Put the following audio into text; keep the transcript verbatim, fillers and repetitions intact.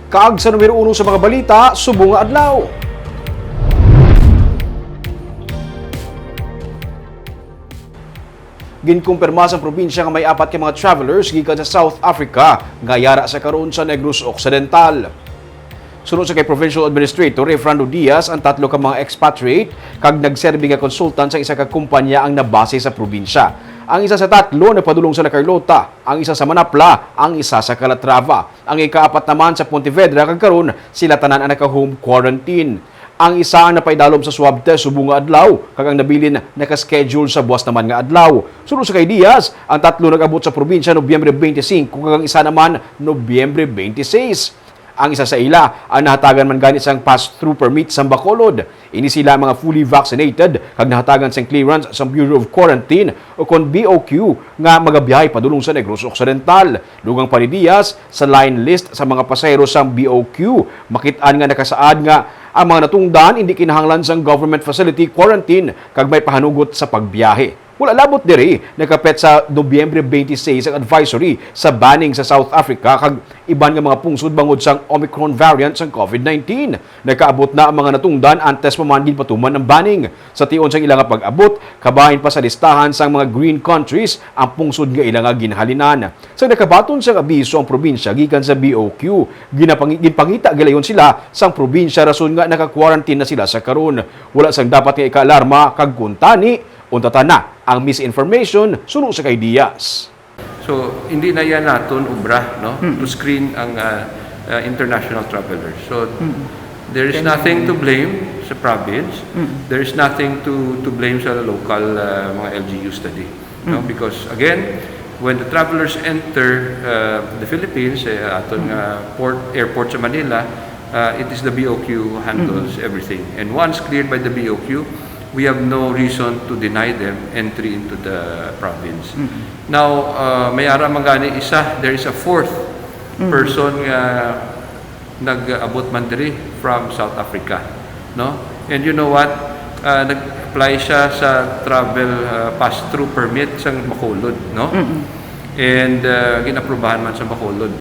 Kag sa numero uno sa mga balita, subong nga adlaw. Ginkumpirma sang probinsya nga may apat ka mga travelers gikan sa South Africa nga yara sa karon sa Negros Occidental. Suno sa kay Provincial Administrator Efrando Diaz, ang tatlo ka mga expatriate kag nagserbi nga consultant sa isa ka kumpanya ang nabase sa probinsya. Ang isa sa tatlo nagpadulong sa La Carlota, ang isa sa Manapla, ang isa sa Calatrava. Ang ikaapat naman sa Pontevedra, kag karon sila tanan ang naka-home quarantine. Ang isa ang napaidalom sa swab test subong nga adlaw, kag ang nabilin naka-schedule sa buwas naman nga adlaw. Suno sa kay Diaz, ang tatlo nag-abot sa probinsya Nobyembre twenty-five, kag ang isa naman Nobyembre twenty-six. Ang isa sa ila ang nahatagan man gani sang pass-through permit sa Bacolod. Ini sila ang mga fully vaccinated kag nahatagan sang clearance sa Bureau of Quarantine, o kon B O Q, nga magabiyahe padulong sa Negros Occidental. Dugang pa ni Diaz, sa line list sa mga pasahero sang B O Q, makit-an nga nakasaad nga ang mga natungdan indi kinahanglan sang government facility quarantine kag may pahanugot sa pagbiyahe. Wala labot diri, nakapet sa Nobyembre twenty-six ang advisory sa banning sa South Africa kag iban nga mga pungsod bangod sang Omicron variant sang COVID nineteen. Nakaabot na ang mga natungdan antes pa man ginpatuman ang banning. Sa tion sang ila nga pag-abot, kabahin pa sa listahan sang mga green countries ang pungsod nga ila nga ginhalinan. Sa nakabaton sang abiso ang probinsya gikan sa B O Q, ginapangi-, ginpangita gilayon sila sang probinsya rason nga naka-quarantine na sila sa karon. Wala sang dapat nga ikaalarma kag kuntani, untatan na ang misinformation suno sa kay Diaz. So, hindi na yan naton obra, no? Mm. To screen ang, ah, ah, international travelers. So, Mm. there is Then nothing to blame sa province. Mm. There is nothing to, to blame sa local, ah, mga L G U study, no? Mm. Because, again, when the travelers enter, ah, the Philippines, eh, aton Mm. nga port, airport sa Manila, ah, it is the B O Q who handles Mm. everything. And once cleared by the B O Q, we have no reason to deny them entry into the province. Mm. Now, ah, may ara man gani isa, there is a fourth Mm. person nga nag-abot man diri from South Africa, no? And you know what? Ah, nag-apply siya sa travel, ah, pass-through permit sa Bacolod, no? Mm. And, ah, gin-aprubahan man sa Bacolod.